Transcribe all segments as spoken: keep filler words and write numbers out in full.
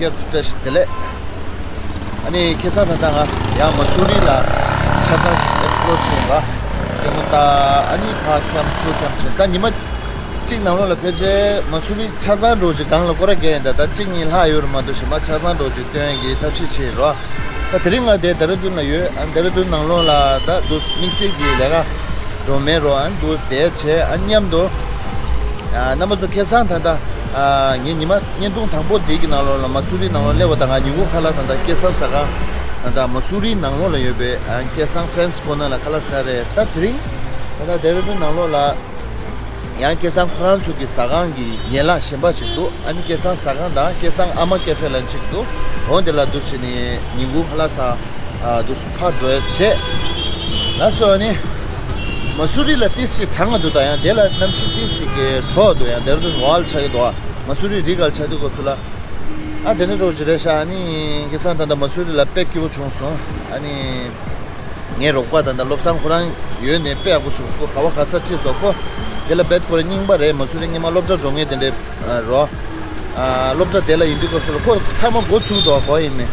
བསྐྱར་དུ་བཀྲ་ཤིས་བདེ་ལེགས། ཨ་ནི་ཁ་སང་ད་ལྟ་ང་ཡང་མ་སུ་རི་ལ་ཆ་ཚང་ཞིག་ཨེགས་པོ་ལོར་བྱས་པ། ལྟད་མོ་ལྟ། ཨ་ནི་ཕར་འཁྱམ་ཚུར་འཁྱམ་བྱས། ད་ཉི་མ་གཅིག་ནང་ལོགས་ལ་ཕལ་ཆེར་མ་སུ་རི་ཆ་ཚང་འགྲོ་ཅིག་སྒང་ལ་སྐོར་ར་རྒྱག་ཡིན། ད་ད་གཅིག་གཉིས་ལྷག་ཡོད་རེད་མ་གཏོགས། གཞན་པ་ཆ་ཚང་འགྲོ་ཅིག་སྟོན་གྱི་ཐབས་ཤེས་བྱས་རོགས། ད་དེ་རིང་ང་དེ་ལྡེ་ར་ལྡུན་ལ་ཡོད། ཨ་ལྡེ་ར་ལྡུན་ནང་ལོགས་ལ་ད་དུ་དམིགས་བསལ་གྱི་ལས་ཀ་འགྲོ་མེད་རོགས། ཨ་ནི་དུ་བསྡད་བྱས། ཨ་མཉམ་དུ་ཨ་རྣམ་པ་ཚོ་ཁ་སང་ད་ལྟ་ཨ་ངའི་ཉི་མ་བརྙན་ཐུང་དང་པོ་འདི་གི་ནང་ལོགས་ལ་མ་སུ་རི་ནང་ལོགས་སླེབས་པ་དང་། ང་ཉིན་གུང་ཁ་ལག་ད་ལྟ་སྐལ་བཟང་ཟ་ཁང་། ད་ལྟ་མ་སུ་རི་ནང་ལོགས་ལ་ཡོད་པའི་ཨ་སྐལ་བཟང་ཕ་རན་སི་ཀོར་ནར་ལ་ཁ་ལག་ཟ་རེད། ད་དེ་རིང་ད་ལྟ་ལྡེ་ར་ལྡུན་ནང་ལོགས་ལ་ཡང་སྐལ་བཟང་ཁོ་རང་ཚོ་གི་ཟ་ཁང་གི་ཡན་ལག་གཞན་པ་ཞིག་འདུག་ཨ་ནི་སྐལ་བཟང་ཟ་ཁང་དང་སྐལ་བཟང་ཨ་མ་ཀེ་ཧྥེ་ལབ་ཅིག་འདུག་འོ་འདི་ལ་འདུག་སེ་ནས་ཉིན་གུང་ཁ་ལག་ཟ། ཨ་འདུག་སེ་ཕར་འགྲོ་ཡ་བྱས། ལགས་སོ། ཨ་ནི་མ་སུ་རི་ལ་ཏིས་ཞིག་གྲང་ང་འདུག་ད་ཡང་དེ་ལ་གནམ་གཤིས་ཏིས་ཞིག་གི་དྲོ་འདུག་ཡང་ལྡེ་ར་ལྡུན་ཝལ་ཆགས་ཀྱི་འདུག་མ་སུ་རི་རི་གལ་ཆགས་དུས་སྐབས་སུ་ལ། ཨ་དེ་ནས་འགྲོ་ཞིག་རེད་ཤག་ཨ་ནི་ཁ་སང་ད་ལྟ་མ་སུ་རི་ལ་དཔེ་སྐྱིད་པོ་བྱུང་སོང་། ཨ་ནི་ངའི་རོགས་པ་ད་ལྟ་བློ་བཟང་ཁོ་རང་ཡོད་ནས་དཔེ་ཡག་པོ་བྱུང་སོང་། ཁོ་ག་བ་ག་ས་ཁྲིད་སོང་། ཁོ་དེ་ལ་བེད་ཁོ་རང་རྙིང་པ་རེད། མ་སུ་རི་སྔོན་མ་སློབ་གྲྭ་འགྲོ་མཁན་དེ་འདྲས་རོ། ཨ་སློབ་གྲྭ་དེ་ལ་ཡིན་དུས་སྐབས་སུ་ལ་ཁོ་ཚང་མ་འགོ་ཚུགས་འདུག་གོ་ཡིན་མིན།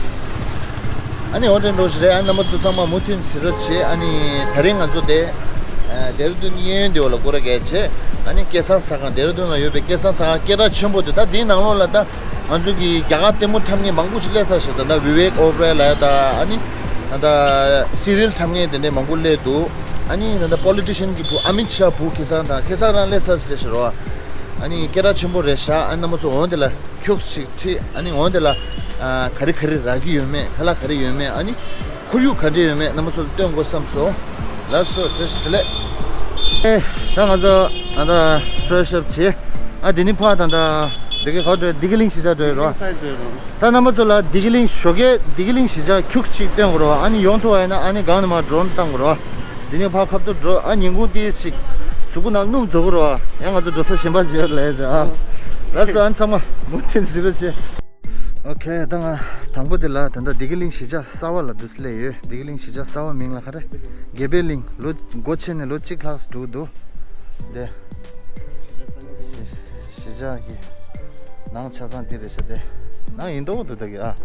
ཨ་ནི་འོ་དེ་འགྲོ་ཞིག་རེད། ཨ་རྣམ་པ་ཚོ་ཚང་མ་མུ་མཐུད་གཟིགས་རོགས་བྱེད། ཨ་ནི་དེ་རིང་ང་ཚོ་དེ་ལྡེ་ར་ལྡུན་གཡས་གཡོན་དེ་བ་ལ་སྐོར་ར་རྒྱག་བྱས། ཨ་ནི་སྐལ་བཟང་ཟ་ཁང་ལྡེ་ར་ལྡུན་ལ་ཡོད་པའི་སྐལ་བཟང་ཟ་ཁང་སྐད་གྲགས་ཆེན་པོ་དེ། ད་དེའི་ནང་ལོགས་ལ་ད་ང་ཚོ་གི་རྒྱ་གར་ལྟད་མོ་འཁྲབ་མཁན་མང་པོ་ཞིག་སླེབས་ཚར་ཞིག་ད་ལྟ་བི་ཝེག་ཨོ་བྷི་རོའི་ལ་ད་ཨ་ནི་ད་ལྟ་སི་རི་ཡལ་འཁྲབ་མཁན་དེ་འདྲས་མང་པོ་སླེབས་འདུག་ཨ་ནི་ད་ལྟ་པོ་ལི་ཊི་ཤན་གྱི་བུ་ཨ་མིད་ཤཱ་བུ་ཁ་སང་དང་ཁ་སང་རང་སླེབས་ཚར་ཞིག་རོ། ཨ་ནི་སྐད་གྲགས་ཆེན་པོ་རེད་ཤག་ཨ་རྣམ་པ་ཚོ་འོང་དེ་ལ་ཁྱུག་ཞིག་ཁྲིད། ཨ་ནི་འོང་དེ་ལ་ཨ་ག་རེ་ག་རེ་རག་གི་ཡོད་མེད། ཁ་ལག་ག་རེ་ཡོད་མེད། ཨ་ནི་ཁོར་ཡུག་ག་འདྲ་ཡོད་མེད་རྣམ་པ་ཚོ་ལ་སྟོན་དགོས་བསམ་སོང་། ལགས་སོ། བཀྲ་ཤིས་བདེ་ལེགས། ཨེ་ད་ང་ཚོ་ད་ལྟ་ཕེ་རེ་ཤི་ཨབ་བྱས། ཨ་དེ་ནི་ཕར་ད་ལྟ་དེ་གའི་ག་འགྲོ། བདེ་སྐྱིད་གླིང་གཞིས་ཆགས་འགྲོ་ཡི་རོ། སའི་འགྲོ་ཡི་རོ། ད་རྣམ་པ་ཚོ་ལ་བདེ་སྐྱིད་གླིང་ཞོགས་ཀས་བདེ་སྐྱིད་གླིང་གཞིས་ཆགས་ཁྱུག་ཅིག་སྟོན་དགོས་རོ། ཨ་ནི་ཡོང་ཐུབ་པ་ཡིན་ན་ཨ་ནི་སྒང་ནས་མར་ཌོ་རོན་བཏང་དགོས་རོ། དེ་ནས་ཕར་ཁ་ཐུག་འགྲོ། ཨ་ཉིན་གུང་དེ་ཞིག་གཟུགས་པོ་ནང་སྣུམ་རྫོགས་ཀྱི་རེད་བ། ཡང་ང་ཚོ་འགྲོ་ས་གཞན་པ་ཞིག་ཡོད་ལས་ཀྱང་། ལགས་སོ། ཨ་ཚང་མ་མུ་མཐུད་གཟིགས་རོགས་བྱེད། ཨོ་ཁེ། ད་ང་དང་པོ་དེ་ལ་ད་ལྟ་བདེ་སྐྱིད་གླིང་གཞིས་ཆགས་གསར་པ་ལ་འདུག་སེ་སླེབས་ཡོད། བདེ་སྐྱིད་གླིང་གཞིས་ཆགས་གསར་པ་མིང་ལ་ག་རེ། དགེ་འཕེལ་གླིང་། ལོ་སྒོ་ཕྱེ་ནས་ལོ་གཅིག་ལྷག་ཙམ་འགྲོ་གི་འདུག་དེ་གཞིས་ཆགས་ཀྱི་ནང་ཆ་ཚང་འདི་རེད་ཤག་དེ་ནང་ཡིན་མདོག་འདུག་ད་གི་ཨ།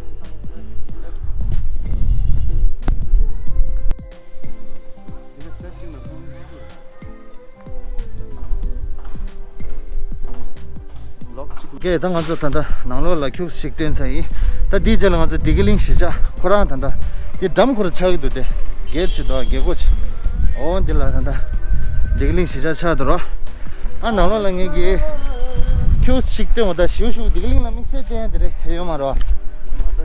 ལོག་ཅིག་ཀེ། ད་ང་ཚོ་ད་ལྟ་ནང་ལོགས་ལ་ཁྱུག་ཅིག་བཏོན་ཚར་ཡིན། ད་འདིའི་རྗེས་ལ་ང་ཚོ་བདེ་སྐྱིད་གླིང་གཞིས་ཆགས་ཁོ་རང་ད་ལྟ་འདི་འགྲམ་ཁོ་རང་ཆགས་ཀྱི་འདུག་དེ་སྒེར་གྱི་འདུག་སྒེར་སྒོ་ཆེ། འོ་འདི་ལ་ད་ལྟ་བདེ་སྐྱིད་གླིང་གཞིས་ཆགས་ཆགས་འདུག་རོ། ཨ་ནང་ལོགས་ལ་ངས་ཀྱི་ཁྱུག་ཅིག་བཏོན། འོ་ད་ཞིའུ་ཞིའུ་བདེ་སྐྱིད་གླིང་ལ་དམིགས་བསལ་བསྟན་དེ་རེད་ཡོད་མ་རོ།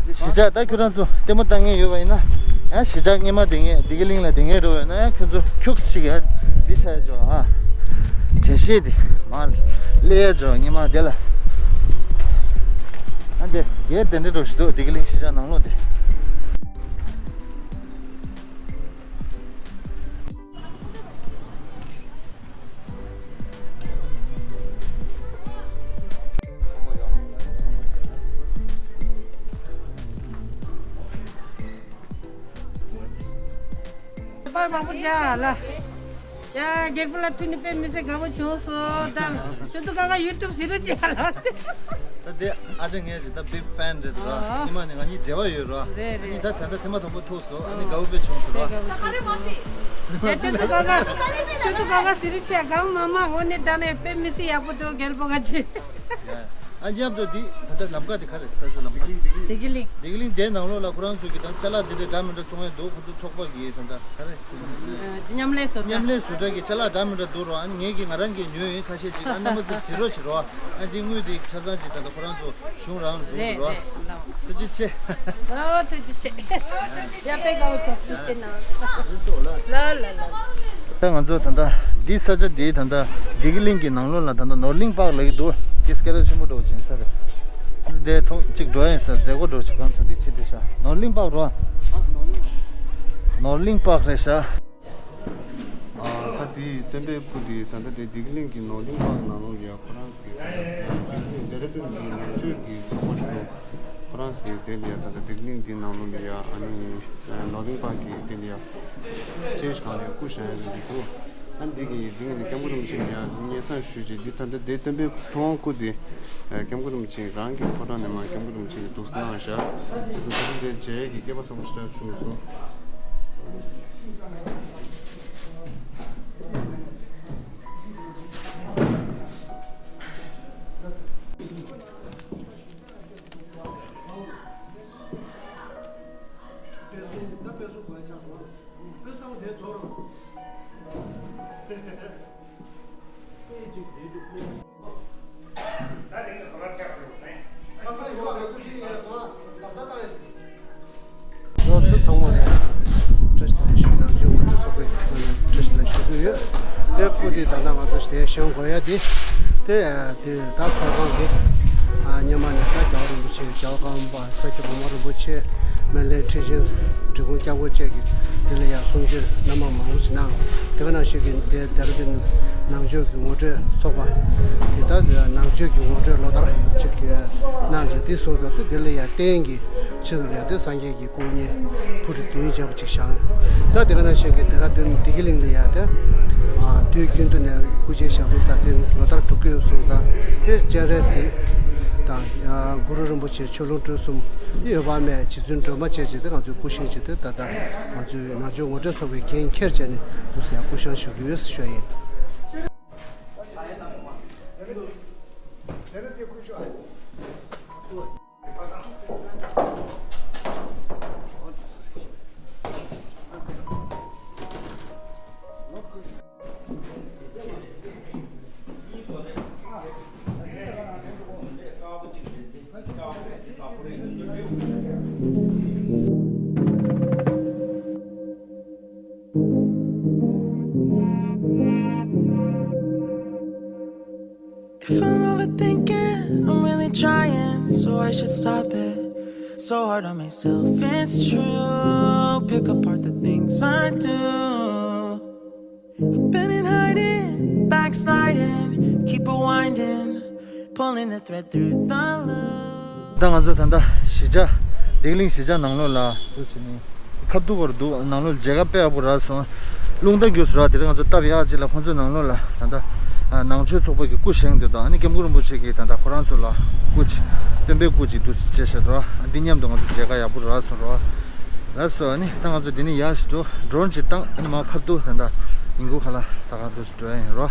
གཞིས་ཆགས་ད་ཁྱོད་རང་ཚོ་ལྟད་མོ་ལྟ་མཁན་ཡོད་པ་ཡིན་ན། ཡང་གཞིས་ཆགས་སྔོན་མ་དེ་ངས་བདེ་སྐྱིད་གླིང་ལ་དེ་ངས་རོ་ཡོད་ན་ཡང་ཁྱོད་ཚོ་ཁྱུག་ཅིག་ཡ་འདི་ཆ་ཡ་ཅོ་ཨ། དྲན་ཤེས་དེ་མ་ལས་ཡ་ཅོ་སྔོན་མ་དེ་ལ། ཨ་འདི་ངས་དེ་འདྲ་འགྲོ་ཞིག་འདུག་བདེ་སྐྱིད་གླིང་གཞིས་ཆགས་ནང་ལོགས་དེ། པར་མང་པོ་བྱ་ལ། ཡ་རྒྱལ་པོ་ལ་ཐུག་ནས་དཔེ་མི་སྲིད་དགའ་པོ་བྱུང་སོང་། ད་ཁྱོད་ཚོ་ག་ག་ཡུ་ཊུབ་ཟེར་རོ་ཅི་ལ། ད་དེ་ཨ་ཅག་ངའི་ད་བིག་ཕན་རེད་ར། ཨ། ཉི་མ་ནས་ང་གཉིས་འབྲེལ་བ་ཡོད་ར། རེད་རེད། ཨ་ནི་ད་ད་ལྟ་ཐེངས་མ་དང་པོ་ཐུག་སོང་། ཨ་ནི་དགའ་པོ་དཔེ་བྱུང་སོང་ར། དགའ་པོ་བྱུང་། ཡ་ཁྱོད་ཚོ་ག་ག་ཁྱོད་ཚོ་ག་ག་ཟེར་རོ་ཅི་དགའ་པོ་མ་མ་ངོ་ནས་དྲ་ནས་དཔེ་མི་སྲིད་ཡག་པོ་འདུག་རྒྱལ་པོ་ག་ཅི། ཡ། ཨ་མཉམ་དུ་འདི་ད་ལྟ་ལམ་ཁ་དེ་ག་རེ་ས་ཆ་ལམ་ཁ། བདེ་སྐྱིད་གླིང་། བདེ་སྐྱིད་གླིང་དེའི་ནང་ལོགས་ལ་ཁོ་རང་ཚོ་གི་ད་ཅ་ལག་དེ་འདྲ་འདྲ་མི་འདྲ་བཙོང་ཡ་འདུག་ཁོ་ཚོ་ཚོགས་པ་གི་ད་ལྟ་ག་རེ། མཉམ་ལས་བཟོ་གྲྭ། མཉམ་ལས་བཟོ་གྲྭ་གི་ཅ་ལག་འདྲ་མི་འདྲ་འདུག་རོ། ཨ་ནི་ངས་ཀྱི་ང་རང་གི་ཉོས་ཡིན་ཁ་ཤས་ཅིག་ཨ་རྣམ་པ་ཚོ་གཟིགས་རོགས་བྱེད་རོགས། ཨ་འདི་དངུལ་དེ་ཆ་ཚང་ཅིག་ད་ལྟ་ཁོ་རང་ཚོ་གཞུང་རང་འདུག་རེད་རོ། རེད་ལགས། ཐུགས་རྗེ་ཆེ། ཨོ་ཐུགས་རྗེ་ཆེ། ཡ་དཔེ་དགའ་བོ་བྱུང་། ཐུགས་རྗེ་གནང་། ལགས་ལགས་ལགས། ད་ང་ཚོ་ད་ལྟ་འདི་ས་ཆ་འདི་ད་ལྟ་བདེ་སྐྱིད་གླིང་གི་ནང་ལོགས་ལ་ད་ལྟ་ནོར་གླིང་པག་ལབ་ཀྱི་འདུག་དེ་སྐད་གྲགས་ཆེན་པོ་འདྲ་བོ་ཅིག་ཡིན་ས་རེད། འདི་ཚོ་གཅིག་འགྲོ་ཡིན་ས། མཛད་སྒོ་འདྲ་བོ་ཅིག་གང་ཐུབ་ཐུབ་བྱེད་དེ་ཤག་ནོར་གླིང་པག་རོ། ནོར་གླིང་པག་རེད་ཤག་ཨ་ད་དེའི་སྟོན་པའི་སྐུ་དེ་ད་ལྟ་དེ་བདེ་སྐྱིད་གླིང་གི་ནོར་གླིང་པག་ནང་ལོགས་ཡ་ཁོ་རང་ཚོ་གི་ད་ལྟ་བདེ་སྐྱིད་གླིང་ཌེ་ར་ཌུན་གི་ནང་ཆོས་ཀྱི་ཚོགས་པ་ཞིག་འདུག་ཁོ་རང་ཚོ་གི་དེ་ལ་ཡ་ད་ལྟ་བདེ་སྐྱིད་གླིང་འདི་ནང་ལོགས་ལ་ཡ་ཨ་ནི་ནོར་གླིང་པག་གི་དེ་ལ་ཡ་སི་ཊེ་ཇི་སྒང་ལ་ཡ་སྐུ་བཞེངས་ཡ་འདི་འདུག་ཨ་འདི་གི་འདི་གི་ནི་སྐྱབས་མགོན་རིན་པོ་ཆེ་ལ་ཡ་སྙན་སེང་ཞུས་རྗེས་འདི་ད་ལྟ་དེ་སྟོན་པའི་ཕུན་དབང་སྐུ་དེ། སྐྱབས་མགོན་རིན་པོ་ཆེ་རང་གི་ཕོ་བྲང་ནས་མར་སྐྱབས་མགོན་རིན་པོ་ཆེ་གིས་འདུག་སེ་གནང་བཞག་དེ་ཚོ་ད་དུང་དེ་མཇལ་ཡས་ཀྱི་སྐལ་པ་བཟང་པོ་ཞེ་དྲག་བྱུང་སོང་། ལོ་འདི་ཚང་མ་ལ་བཀྲ་ཤིས་བདེ་ལེགས་ཞུ། ནང་ཆོས་ངོ་སྤྲོད་ཚོགས་པའི་ངོས་ནས་བཀྲ་ཤིས་བདེ་ལེགས་ཞུ་གི་ཡོད། དེ་སྐུ་དེ་ད་ལྟ་ང་ཚོ་དེ་བཞེངས་དགོས་ཡ་དེ་དེ་དེ་ད་ཚོགས་ཁང་གི་ཨ་སྔོན་མ་ནས་ད་རྒྱལ་བ་རིན་པོ་ཆེ། རྒྱལ་བ་ཀརྨ་པ་ས་སྐྱ་གོང་མ་རིན་པོ་ཆེ། སྨན་བླའི་ཁྲི་ཆེན་འབྲི་གུང་སྐྱབས་མགོན་བཅས་ཀྱིས་དེ་ལ་ཡང་གསུང་ཆོས་རྣམ་པ་མང་པོ་ཞིག་གནང་། དེ་ག་ནང་བཞིན་གྱི་དེ་ལྡེ་ར་ལྡུན་ནང་ཆོས་ཀྱི་ངོ་སྤྲོད་ཚོགས་པ་དེ་ད་ནང་ཆོས་ཀྱི་ངོ་སྤྲོད་ལོ་ལྟར་ཅིག་གནང་ཅིང་། དེ་སོང་ཙང་དེ་དེ་ལ་ཡང་རྟེན་གྱི་ཆེད་དུ་ལ་ཡང་དེ་སངས་རྒྱས་ཀྱི་སྐུ་བརྙན་ཕུར་བུ་བདུན་བརྒྱབ་པ་ཅིག་བཞེངས། ད་དེ་ག་ནང་བཞིན་གྱི་ལྡེ་ར་ལྡུན་བདེ་སྐྱིད་གླིང་ལ་ཡང་དེ་ཨ་དུས་རྒྱུན་དུ་ནས་སྐུ་ཕྱྭའི་ཞབས་བྲོ་དང་དེ་ལོ་ལྟར་སྒྲུབ་ཀྱི་ཡོད་སོང་ཙང་དེ་སྤྱན་རས་གཟིགས་དང་ཨ་གུ་རུ་རིན་པོ་ཆེ་ཆོས་ལུང་སྤྲུལ་གསུམ། འོད་དཔག་མེད། རྗེ་བཙུན་སྒྲོལ་མ་བཅས་བྱས་ཏེ་ང་ཚོས་སྐུ་བཞེངས་བྱས་ཏེ་ད་ལྟ་ང་ཚོའི་ནང་ཆོས་ངོ་སྤྲོད་ཚོགས་པའི་འགན་འཁྱེར་བྱས་ནས་འདུག་སེ་ཡང་སྐུ་བཞེངས་ཞུ་གི་ཡོད་ཟེར་ཞུ་ཡ་ཡིན། If I'm overthinking, I'm really trying, so I should stop it. So hard on myself, it's true. Pick apart the things I do. Been in hiding, backsliding, keep rewinding, pulling the thread through the loop. ད་ང་ཚོ་ད་ལྟ་གཞིས་ཆགས་བདེ་སྐྱིད་གླིང་གཞིས་ཆགས་ནང་ལོགས་ལ་འདུག་ཟེར་ནས་ཁ་ཐུག་བར་འདུག་ནང་ལོགས་མཇལ་ཁ་དཔེ་ཡག་པོ་རག་སོང་། རླུང་རྟ་རྒྱུགས་སུ་རག་དེ་རིང་ང་ཚོ་སྟབས་ཡག་ཅིག་ལ་ཁོང་ཚོའི་ནང་ལོགས་ལ་ད་ལྟ་ནང་ཆོས་ཚོགས་པ་གི་སྐུ་བཞེངས་དེ་དང་ཨ་ནི་སྐྱབས་མགོན་རིན་པོ་ཆེ་གི་ད་ལྟ་ཁོ་རང་ཚོ་ལ་སྐུ་ཅིག་སྟོན་པའི་སྐུ་ཅིག་འདུག་ཟེར་བྱས་བཞག་འགྲོ། འདི་མཉམ་དུ་ང་ཚོ་མཇལ་ཁ་ཡག་པོ་རག་སོང་རོ། ལགས་སོ། ཨ་ནི་ད་ང་ཚོ་འདི་ནས་ཡར་ཞིག་འགྲོ། ཌོ་རོན་ཅིག་བཏང་། ཨ་ནི་མར་ཕར་འདུག་ད་ལྟ་ཉིན་གུང་ཁ་ལག་ཟ་གར་འདུག་སེ་འགྲོ་ཡ་ཡིན་རོ།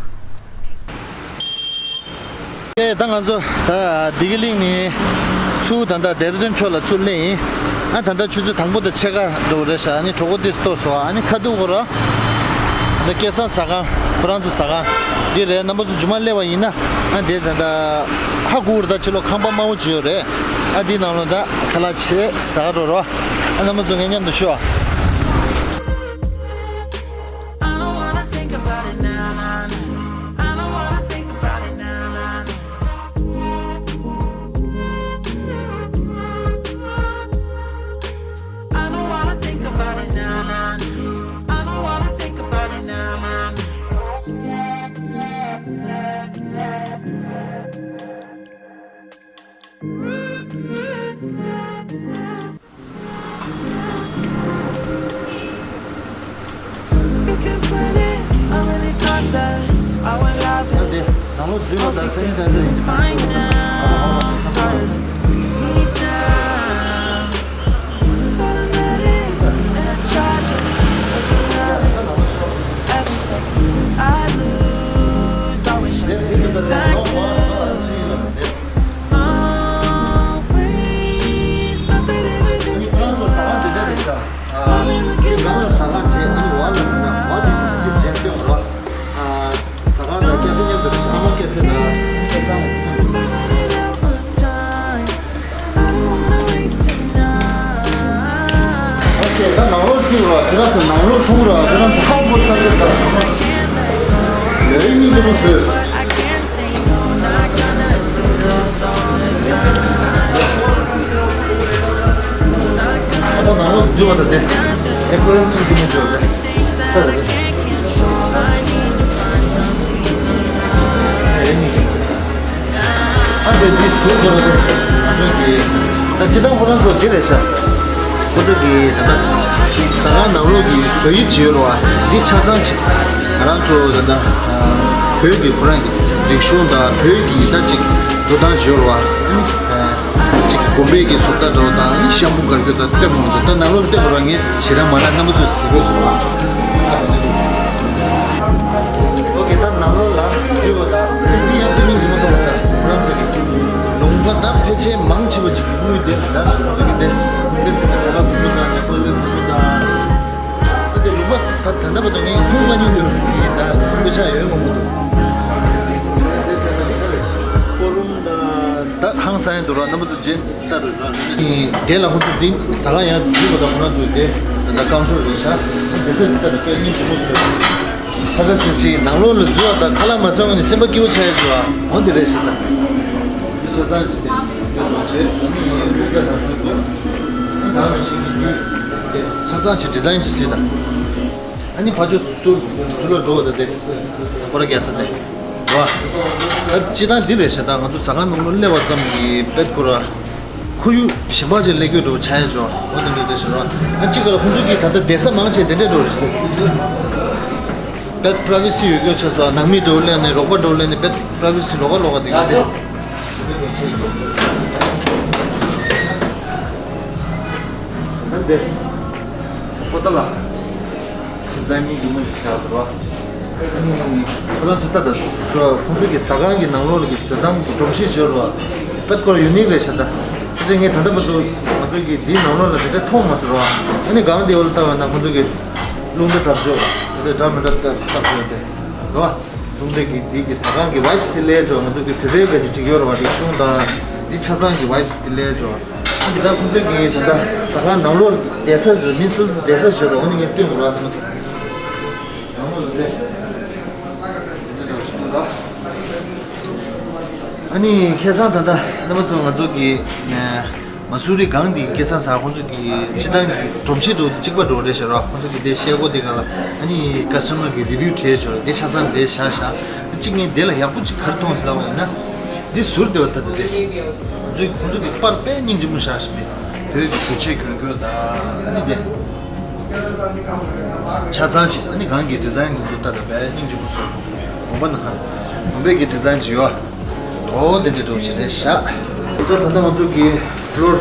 ཨེ་ད་ང་ཚོ་ད་བདེ་སྐྱིད་གླིང་ནས་ཚུར་ད་ལྟ་ལྡེ་ར་ལྡུན་ཁྲོད་ལ་ཚུར་སླེབས་ཡིན། ཨ་ད་ལྟ་ཆུ་ཚོད་དང་པོ་དང་ཕྱེད་ཀ་འགྲོ་གི་རེད་ཤག་ཨ་ནི་གྲོད་ཁོག་ཏོག་ཙམ་ལྟོགས་སོང་། ཨ་ནི་ཁ་ཐུག་གོ་ར། ད་སྐལ་བཟང་ཟ་ཁང་ཁོ་རང་ཚོ་ཟ་ཁང་འདི་རེད། རྣམ་པ་ཚོ་རྗེས་མ་སླེབས་པ་ཡིན་ན་ཨ་འདི་ད་ལྟ་ཧ་གོ་ར། ད་ཕྱི་ལོགས་ཁང་པ་དམར་པོ་ཅིག་ཡོད་རེད། ཨ་འདི་ནང་ལོགས་ད་ཁ་ལག་བྱས་ཟ་ག་འགྲོ་རོགས། ཨ་རྣམ་པ་ཚོ་ངའི་མཉམ་དུ་ཤོག I don't wanna think about it now, nah, nah. I don't wanna think about it now, nah, nah. I don't wanna think about it now, nah, nah. I don't wanna think about it now, nah, nah. You can plan it, I really got that. I went live. འདི་ནང་ལོགས་འཛུལ་བ་དང་སེམས་ཅན་ཚོ་ཡིན་གྱི་མ་རེད། Tired of the bring me down. It's automatic and it's tragic, 'cause we know this. Every second that I lose, I wish I could get back to. Always thought that it was just for fun. I've been looking up. If I'm running out of time, I don't wanna waste tonight. ཨོ་ཁེ། ད་ནང་ལོགས་ཅིག་ར། ཁྱེད་རང་ཚོ་ནང་ལོགས་ཐུག་ར། ཁྱེད་རང་ཚོ་ཧ་གོ་ཚར་གི་ད། ལས་རིགས་གཉིས་ཀྱི་མི་བཟོས། ཨ་ཁོ་ནང་ལོགས་འཛུལ་བ་ད་དེ། ཨེ་ཁོ་རང་ཚོ་གི་མི་འཇོག་དེ། ཚ་རེད་དེ། ཨེ་ནི། ཨ་དེ་འདི་བཟོས་དགོས་ར་དེ། ང་ཚོ་གི་ད་སྤྱིར་བཏང་ཁོ་རང་ཚོ་འདི་རེད་ཤག་ཁོ་ཚོ་གི་ད་ལྟ་ཟ་ཁང་ནང་ལོགས་ཀྱི་བཟོ་དབྱིབས་བྱས་ཡོད་རེད་བ། འདི་ཆ་ཚང་ཞིག་ང་རང་ཚོ་ད་ལྟ་བོད་ཀྱི་ཁོ་རང་གི་ རིག་གཞུང་དང་བོད་ཀྱི་ད་ཅིག་འགྲོ་སྟངས་འབྱོར་བ། ཨ་ནི་ཅིག་དགོན་པའི་གི་བཟོ་ལྟ་འདྲ་བོ་དང་ཨ་ནི་ཤམ་བུ་གར་གྱོ་དང་ལྟད་མོ་འདུག་ད་ནང་ལོགས་ལྟད་མོ་ར་ངས་ཞེ་དྲག་མ་ལ་རྣམ་པ་ཚོས་གཟིགས་རོགས་བྱེད་རོགས། ཨོ་ཀེ། ད་ནང་ལོགས་ལ་འཛུལ་བ་དང་འདི་ཡང་དཔེ་མིང་ངོ་མ་མཐོང་ས་རང་ཚོ་གི་ལུང་པ་ད་ཕལ་ཆེར་མང་ཆེ་བ་ཅིག་དངུལ་དེ་ལ་འདྲ་ཞིག་ང་ཚོ་གི་དེ་དེ་སྲིད་ཀྱི་ལས་ཀ་བུ་མོ་དང་ཉེ་པོ་ལེབ་བུ་མོ་དང་། ད་དེ་ལུང་པ་ད་ད་ལྟ་བར་དུ་ངས་མཐོང་མ་མྱོང་ཡོད་ཀྱི་ད་དཔེ་ཆ་ཡོད་མང་པོ་འདུག་དེ་ཚོ་ད་ལྟ་རེད། སྐོར་རུམ་ད་ད་ཧང་སང་ཡང་འདུག་ར། རྣམ་པ་ཚོ་རྗེས་ལྟ་རོགས་གནང་། དེ་ལ་ཁོང་ཚོ་འདི་ཟ་ཁང་ཡང་འཛུལ་བ་དང་ཁོ་རང་ཚོ་དེ་ད་ཀའུན་ཊར་རེད་ཤག་དེ་ཚོ་ད་ལྟ་དཔེ་སྙིང་རྗེ་མོ་བཟོས། ཁ་ཁ་སི་སི་ནང་ལོགས་ལ་འཛུལ་བ་དང་ཁ་ལག་མ་ཟ་བ་ནི་སེམས་པ་སྐྱིད་པོ་ཆགས་ཡ་འཛུལ་བ་འོ་འདི་རེད་ཤག་ད་ཆ་ཚང་ཅིག་དེ་འདི་ཚོ་བྱེད་ད་ནི་ཡིན་ལུགས་ཀ་ཚང་ཚུལ་འདུག་ད་ནང་བཞིན་གྱི་འདི་དེ་ཆ་ཚང་ཅིག་ཌི་ཛའིན་ཅིག་སི་ད། ཨ་ནི་ཕ་ཇོ་སུ་སུ་ལ་འགྲོ་བ་ད་དེ་ཁོ་ར་རྒྱལ་ས་དེ་རོ། ཨ་སྤྱི་བཏང་འདི་རེད་ཤག་ད་ང་ཚོ་ཟ་ཁང་ནང་ལོགས་སླེབས་པ་ཙམ་གྱིས་པེད་ཁོ་ར་ཁོར་ཡུག་གཞན་པ་ཅིག་སླེབས་རྒྱུ་འགྲོ་ཆ་ཡ་ཇོ་འོ་དེ་འདྲ་རེད་ཤག་རོ། ཨ་གཅིག་ག་ལ་ཁོང་ཚོ་གིས་ད་ལྟ་བསྡད་ས་མང་ཆེ་དེ་འདྲས་འགྲོ་རེད་ཤག་པེད་པྲ་བི་སི་ཡོད་རྒྱུ་ཆགས་སོང་། ནང་མི་འགྲོ་སླེབས་ནས་རོགས་པ་འགྲོ་སླེབས་ནས་པེད་པྲ་བི་སི་ལོགས་ཀ་ལོགས་ཀ་དེ་ག་དེ། ཨ་འདི་ཁོ་ད་ལ་ཁོ་ད་མི་འདི་མོ་ཞིག་ཆགས་འདུག་ར། ཨ་ནི་ཁོ་རང་ཚོ་ད་ལྟ་ཁོང་ཚོ་གི་ཟ་ཁང་གི་ནང་ལོགས་ལ་གི་བཟོ་སྟངས་སྒྲོམ་གཞི་བྱས་ར། པད་ཀོར་ཡུ་ནིག་རེད་ཤག་ད་ཁོ་ཚོས་ངས་ད་ལྟ་བར་དུ་ང་ཚོ་གི་འདིའི་ནང་ལོགས་ལ་དེ་འདྲ་མཐོང་མ་སོང་ར། ཨ་ནི་སྒང་དེ་བ་ལ་ལྟ་བ་ན་ཁོང་ཚོ་གི་རླུང་རྟ་འདྲ་བརྗོད་ར་དེ་འདྲ་འདྲ་མི་འདྲ་ལྟ་ལྟ་བརྗོད་དེ་ར། རླུང་རྟ་གི་འདི་གི་ཟ་ཁང་གི་ཝའིབ་སི་དེ་ལས་ཇོ་ང་ཚོ་གི་བོད་པའི་ག་ཅིག་ཅིག་ཡོད་ར་བ། རིག་གཞུང་དང་འདི་ཆ་ཚང་གི་ཝའིབ་སི་དེ་ལས་ཇོ། ཨ་འདི་ད་ཁོང་ཚོ་གི་ད་ལྟ་ཟ་ཁང་ནང་ལོགས་བསྡད་ས་ཟེར་མི་སོ་སོ་བསྡད་ས་ཞོར་འོ་ནི་ངས་སྟོན་དགོས་ར་ནང་ལོགས་ལ་བསྡད། ཨ་ནི་ཁ་སང་ད་ལྟ་རྣམ་པ་ཚོ་ང་ཚོ་གི་ནས། མ་སུ་རི་སྒང་དེ་སྐལ་བཟང་ཟེར་ཁོང་ཚོ་གི་སྤྱི་བཏང་གི་སྒྲོམ་གཞི་འདྲ་བོ་དེ་གཅིག་པ་འདྲ་བོ་རེད་ཤག་ར། ཁོང་ཚོ་གི་དེ་བཤད་སྒོ་དེ་སྒང་ལ་ཨ་ནི་ཀ་སི་ཊ་མར་གི་རི་བིའུ་བྲིས་ཆོག་ར། དེ་ཆ་ཚང་དེ་བཞག་བཞག་གཅིག་ངས་དེ་ལ་ཡག་པོ་གཅིག་ག་རེ་མཐོང་ཟེར་ལབ་པ་ཡིན་ན། འདི་ཟུར་དེ་བ་ད་དེ་ཁོང་ཚོ་ཁོང་ཚོ་གི་པར་དཔེ་སྙིང་རྗེ་མོ་བཞག་ཤག་དེ་བོད་ཀྱི་གོས་ཆེན་གྱོན་གྱོན་དང་ཨ་ནི་དེ་ཆ་ཚང་གཅིག་ཨ་ནི་སྒང་གི་ཌི་ཛའིན་ཁོང་ཚོ་ད་ད་དཔེ་སྙིང་རྗེ་མོ་བཟོས། ཁོང་ཚོ་གོམ་པ་ནང་གོམ་པའི་གི་ཌི་ཛའིན་གཅིག་ཡོད། ཨོ་དེ་འདྲ་འདྲ་བོ་ཅིག་རེད་ཤག་ད་ད་ལྟ་ང་ཚོ་གི་ཕློར་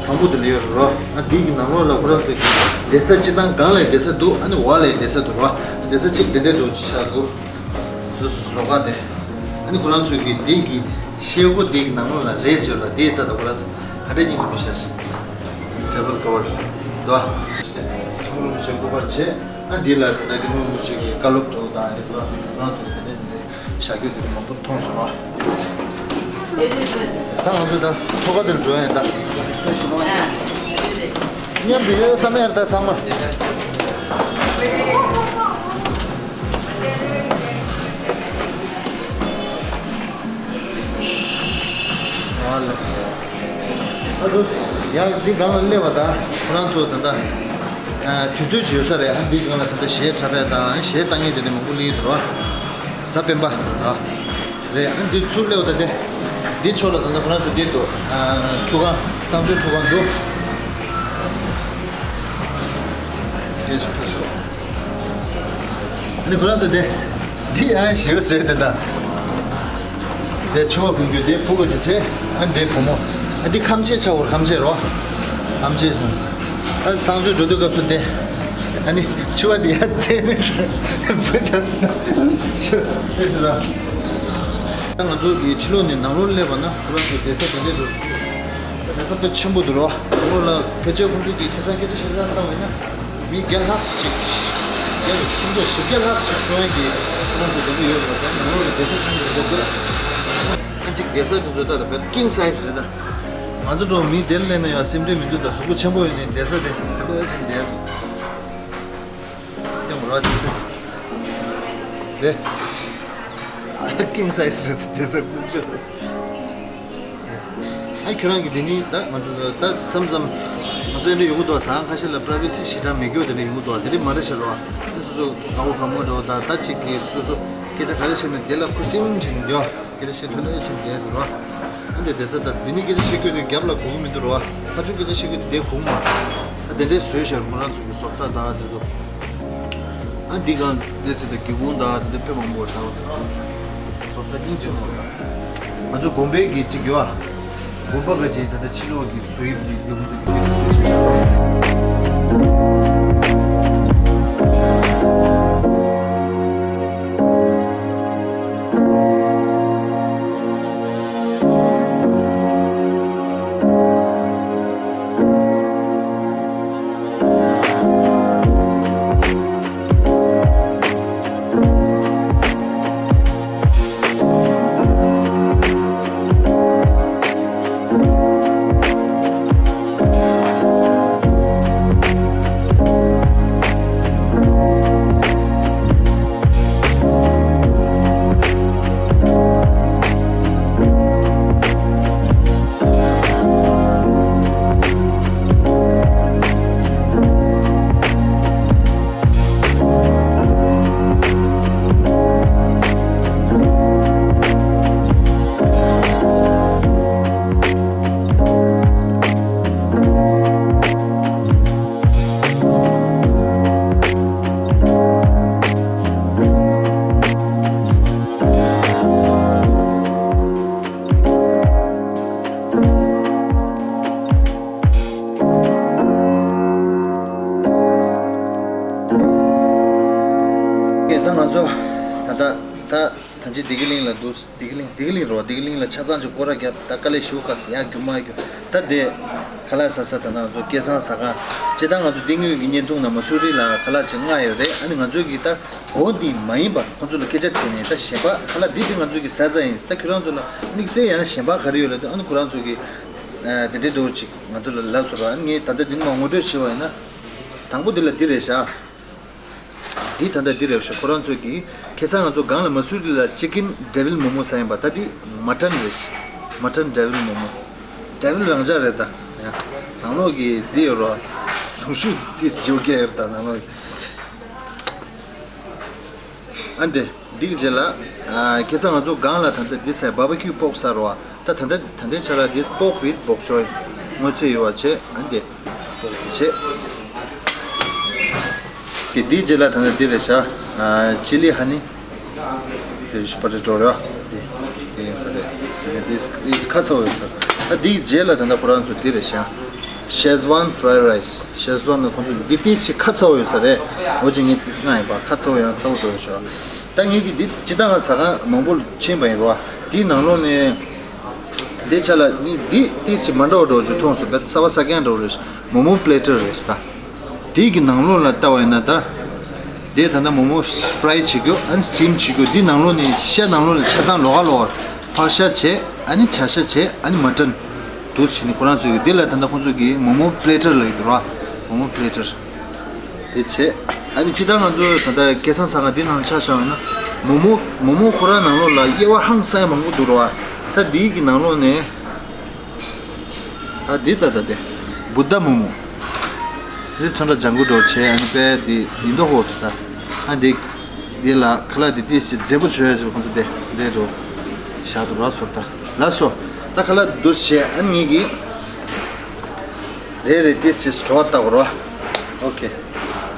དང་པོ་དེ་ལ་ཡོད་རེད་རོ། ཨ་འདི་གི་ནང་ལོགས་ལ་ཁོ་རང་ཚོ་གི་བསྡད་ས་སྤྱི་བཏང་སྒང་ལ་བསྡད་ས་འདུག་ཨ་ནི་འོག་ལ་བསྡད་ས་འདུག་རོ། བསྡད་ས་གཅིག་དེ་འདྲ་འདྲ་བོ་ཅིག་ཆགས་འདུག་སོ་སོ་སོ་ལོགས་ཀ་དེ། ཨ་ནི་ཁོ་རང་ཚོ་གི་འདི་གི་བཤད་སྒོ་འདི་གི་ནང་ལོགས་ལ་རེད་ཟེར་ལ་དེ་ད་ལྟ་ཁོ་རང་ཚོ་ག་འདྲ་ཉིད་དུ་མི་ཤར་ཤག་ཊེ་བལ་ཀ་བར་འདུག་ཨ་ཆང་རུ་མི་བྱེད་སྐུ་པར་བྱེད། ཨ་འདི་ལ་ད་ལྟ་གི་སྔོན་མི་བྱེད་ཀྱི་བཀའ་སློབ་འགྲོ་དང་ཨ་ནི་ཁོ་རང་ཚོ་གི་ནང་ཚོ་གི་དེ་འདྲ་དེ་འདྲ་བཞག་རྒྱུ་དེ་མང་པོ་མཐོང་སོང་ཨ། ད་ང་ཚོ་ད་ཐོག་ཁ་དེར་འགྲོ་ཡ་ཡིན་ད། མཉམ་དུ་ཡོད་བསམ་ཡ་རེད་ད་ཚང་མ། ཨ་ལ། ཨ་ཚོ། ཡང་འདི་སྒང་ལ་སླེབས་པ་དང་ཁོ་རང་ཚོ་ད་ལྟ་དུས་ཚོད་བརྗོད་ས་རེད། ཨ་འདི་སྒང་ལ་ད་ལྟ་གཞས་འཁྲབ་པ་དང་གཞས་བཏང་མཁན་དེ་འདྲ་མང་པོ་སླེབས་ཡོད་རེད་བ། གཟའ་སྤེན་པ་ར་རེད། ཨ་འདི་ཚུར་སླེབས་པ་ད་དེ་འདི་ཕྱོགས་ལ་ད་ལྟ་ཁོ་རང་ཚོ་འདི་འདུག་ཨ་ཁྲུས་ཁང་། གསང་སྤྱོད་ཁྲུས་ཁང་འདུག་དེ་སུ་ཕེབས་སོང་། ཨ་ནི་ཁོ་རང་ཚོ་དེ། འདི་ཨ་ཞེ་པོ་ཟེར་དེ་ད། དེ་ཆུ་བ་ཕུང་རྒྱུ་དེ་ཕུ་ག་ཅི་ཆེ། ཨ་འདི་བུ་མོ། ཨ་འདི་ཁམ་ཆེ་ཆ་བོར་ཁམ་ཆེ་རོ། ཁམ་ཆེ་སོང་། ཨ་གསང་སྤྱོད་འགྲོ་དུས་སྐབས་སུ་དེ། ཨ་ནི་ཆུ་བ་དེ་ཡ་ཚེ་ནི། བུ་ད། ཆུ་ཨེ་ཤི་ར། ད་ང་ཚོ་གི་ཕྱི་ལོགས་ནས་ནང་ལོགས་སླེབས་པ་ན་ཁོ་རང་ཚོ་བསྡད་ས་དེ་འདྲས་འགྲོ། བསྡད་ས་དཔེ་ཆེན་པོ་འདུག་རོ། ནང་ལོགས་ལ་ཕལ་ཆེར་ཁོང་ཚོ་གི་ཁ་སང་སྐད་ཆ་བཤད་སྟངས་བཏང་བས་ན། མི་བརྒྱ་ལྷག་ཞིག་བརྒྱ་སུམ་ཅུ་བཞི་བརྒྱ་ལྷག་ཞིག་ཤོང་ཡས་ཀྱི་ཁོང་ཚོ་འདི་འདྲ་ཡོད་རེད་པ། ནང་ལོགས་ལ་བསྡད་ས་ཆུང་ཆུང་འདྲ་འདུག་ཨ་ཅིག་བསྡད་ས་དེ་ཚོ་ལྟ་དང་བས་ཀིང་སའི་ཛི་རེད་ད། ང་ཚོ་འགྲོ་མི་དེར་སླེབས་ན་ཡང་སེམས་ཁྲལ་མི་འདུག་ད་གཟུགས་པོ་ཆེན་པོ་ཡོད་ནས་བསྡད་ས་དེ་ག་འདྲ་ཞིག་བསྡད་ཀྱང་རོ་དེ་ཚོ་དེ་ཀིང་སའི་ཛི་རེད། བསྡད་ས་ཀུན་སྤྱོད། ཨ་ཁྱོད་རང་གི་དེ་ནི་ད་ང་ཚོ་ད་མཚམས་མཚམས་ང་ཚོ་འདི་འདྲ་ཡོང་གི་འདུག་ཟ་ཁང་ཁ་ཤས་ལ་པྲ་བེ་སི་ཞེ་དྲག་མེད་རྒྱུ་དེ་འདྲ་ཡོང་གི་འདུག་དེ་འདྲ་མ་རེད་ཤག་རོ། ཨ་སོ་སོ་དགའ་བོ་བ་མོ་འདྲ་བོ་དང་ད་ཅིག་གིས་སོ་སོ་སྐད་ཆ་ག་རེ་བཤད་ན་དེ་ལ་ཁུ་སིམ་བྱས་ནས་འདུག་སྐད་ཆ་བཤད་ལྷོད་ལྷོད་བྱས་ནས་བསྡད་འདུག་རོ། ཨ་འདི་བསྡད་ས་ད་འདི་ནི་སྐད་ཆ་བཤད་རྒྱུ་དེ་རྒྱབ་ལ་གོ་གི་མི་འདུག་རོ། ཕར་ཕྱོགས་སྐད་ཆ་བཤད་རྒྱུ་དེ་དེ་གོ་གི་མ་རེད། ཨ་དེ་འདྲའི་བཟོས་ཤག་ཁོ་རང་ཚོ་གི་བཟོ་ལྟ་ད་དེ་ཚོ། ཨ་འདི་སྒང་བསྡད་ས་ད་སྒེའུ་ཁུང་དང་དེ་འདྲ་དཔེ་མང་པོ་ཡོད་ད། ད་སྙིང་རྗེ་མོ། ང་ཚོ་དགོན་པའི་གི་གཅིག་ཡོད་ཨ། དགོན་པ་ག་ཅིག་ད་ལྟ་ཕྱི་ལོགས་ཀྱི་བཟོ་དབྱིབས་འདི་འདི་ང་ཚོ་གི་བེད་སྤྱོད་བྱེད་བཞག་པ། ད་ང་ཚོ་ད་ད་ད། ད་ཅི་བདེ་སྐྱིད་གླིང་ལ་འདུག་བདེ་སྐྱིད་གླིང་བདེ་སྐྱིད་གླིང་རོ། བདེ་སྐྱིད་གླིང་ལ་ཆ་ཚང་ཅིག་སྐོར་ར་བརྒྱབ། ད་དཀའ་ལས་ཞུ་དཀའ་སི་ཡ་རྒྱུ་མ་རྒྱུ། ད་དེ་ཁ་ལག་ཟ་ས་ད་ང་ཚོ་སྐལ་བཟང་ཟ་ཁང་། ཅི་ད་ང་ཚོ་འདི་དངོས་ཀྱི་བརྙན་ཐུང་ནང་མ་སུ་རི་ལ་ཁ་ལག་ཅིག་མངགས་ཡོད་རེད། ཨ་ནི་ང་ཚོ་གི་ད་འོ་འདི་མ་ཡིན་པ་ཁོང་ཚོ་ལ་སྐད་ཆ་དྲིས་ནས་ད་གཞན་པ་ཁ་ལག་འདི་འདི་ང་ཚོ་གི་ཟ་ས་ཡིན། ད་ཁྱོད་རང་ཚོ་ལ་དམིགས་བསལ་ཡང་གཞན་པ་ག་རེ་ཡོད་ལབ་དུས། ཨ་ནི་ཁོ་རང་ཚོ་གི་དེ་འདྲའི་འགྲོ་ཅིག་ང་ཚོ་ལ་ལབ་སོང་ར། ཨ་ནི་ངས་ད་ལྟ་འདི་ནི་མ་ངོ་སྤྲོད་བྱས་པ་ཡིན་ན། དང་པོ་འདི་ལ་འདི་རེད་ཤག་འདི་ད་ལྟ་འདི་རེད་ཤག་ཁོ་རང་ཚོས་ཀྱིས་ཁ་སང་ང་ཚོ་སྒང་ལ་མ་སུ་རི་ལ་ཅི་ཀིན་ཌེ་ཝིལ་མོ་མོ་ཟ་ཡིན་པ། ད་འདི་མ་ཊན་རེད་ཤག་མ་ཊན་ཌེ་ཝིལ་མོ་མོ། ཌེ་ཝིལ་རང་འཇགས་རེད་ད། ཡ། ནང་ལོགས་ཀྱི་འདི་ཡོད་རོ། ཟུངས་ཤུགས་ཏིས་འཇོག་གི་ཡོད་ད་ནང་ལོགས་ཀྱི། ཨ་འདི་འདི་གི་རྗེས་ལ། ཨ་ཁ་སང་ང་ཚོ་སྒང་ལ་ད་ལྟ་འདི་ཟ་བྷ་བྷ་ཁྱུ་པོག་ཟ་རོ། ད་ད་ལྟ་ད་ལྟའི་ཆ་ལ་འདི་པོག་ཝིད་བོག་ཅོའི་སྔོ་ཚལ་ཡོད་པ་བྱས། ཨ་འདི་པོག་འདི་བྱས། གི་འདིའི་རྗེས་ལ་ད་ལྟ་འདི་རེད་ཤག་ཨ་ཅི་ལི་ཧ་ནི། འདི་རེད་ཤག་པ་ཊེ་ཊོ་རེད་བ། འདི་འདི་ཡིན་ས་རེད། ཟེར་ནས་འདི་འདི་ཁ་ཚ་བོ་ཡོད་ས་རེད། ཨ་འདིའི་རྗེས་ལ་ད་ལྟ་ཁོ་རང་ཚོ་འདི་རེད་ཤག་ཤེ་ཛ་ཝན་ཕ་རའེ་རའེ་སི། ཤེ་ཛ་ཝན་ལ་ཁོང་ཚོ་འདི་ཏིས་ཤི་ཁ་ཚ་བོ་ཡོད་ས་རེད། འོ་ཅི་ངས་ཏིས་མངགས་ཡིན་པ། ཁ་ཚ་བོ་ཡང་ཚ་བོ་འགྲོ་ཡོད་ཤག་ད་ངེད་ཀྱིས་འདི་ཇི་ལྟར་ང་ཟ་ཁང་མང་པོ་ཕྱིན་པ་ཡིན་རོ། འདིའི་ནང་ལོགས་ནས་དེ་འདྲའི་ཆ་ལ་ངས་འདི་ཏིས་ཞིག་མ་འདྲ་བ་འདྲ་བོ་ཅིག་མཐོང་སོང་། བས་གསར་པ་ཟ་མཁན་འདྲ་བོ་རེད། མོ་མོ་པི་ལེ་ཊར་རེད་ད། དེའི་གི་ནང་ལོགས་ལ་ལྟ་བ་ཡིན་ན་ད། དེ་ད་ལྟ་མོ་མོ་ཕ་རའེ་བྱེད་རྒྱུ། ཨ་ནི་སི་ཊིམ་བྱེད་རྒྱུ། འདི་ནང་ལོགས་ནས་ཤ་ནང་ལོགས་ལ་ཆ་ཚང་ལོགས་ཀ་ལོགས་ཀར་ཕག་ཤ་བྱས། ཨ་ནི་བྱ་ཤ་བྱས། ཨ་ནི་མ་ཊན་འདུག་བྱས་ནས་ཁོ་རང་ཚོའི་གི་འདི་ལ་ད་ལྟ་ཁོང་ཚོ་གི་མོ་མོ་པི་ལེ་ཊར་ལབ་ཀྱི་འདུག་ར། མོ་མོ་པི་ལེ་ཊར། དེ་བྱས། ཨ་ནི་ཅི་ལྟར་ང་ཚོ་ད་ལྟ་སྐལ་བཟང་ཟ་ཁང་འདི་ནང་ཆ་བཞག་པ་ཡིན་ན། མོ་མོ་མོ་མོ་ཁོ་རང་ནང་ལོགས་ལ་དབྱེ་བ་ཧང་སང་མང་པོ་འདུག་ར་བ། ད་འདིའི་གི་ནང་ལོགས་ནས། ད་འདི་ད་ད་དེ་བུདྡྷ་མོ་མོ། འདི་ཚོན་ཁྲ་ལྗང་གུ་འདྲ་བོ་བྱས། ཨ་ནི་དཔེ་འདི་འདི་མདོག་ཧོ་ད། ཨ་འདི་འདི་ལ་ཁ་ལག་འདི་ཏིས་ཅིག་མཛེས་པོ་བྱོས་ཡ་ཅིག་ཁོང་ཚོ་དེ་འདྲས་འགྲོ་བཞག་འདུག་ར་སོ། ད་ལགས་སོ། ད་ཁ་ལག་འདུ་བྱས། ཨ་ནི་ངེད་ཀྱིས་རེ་རེ་ཏིས་ཅིག་བྲོ་བ་བཏབ་རོ། ཨོ་ཁེ།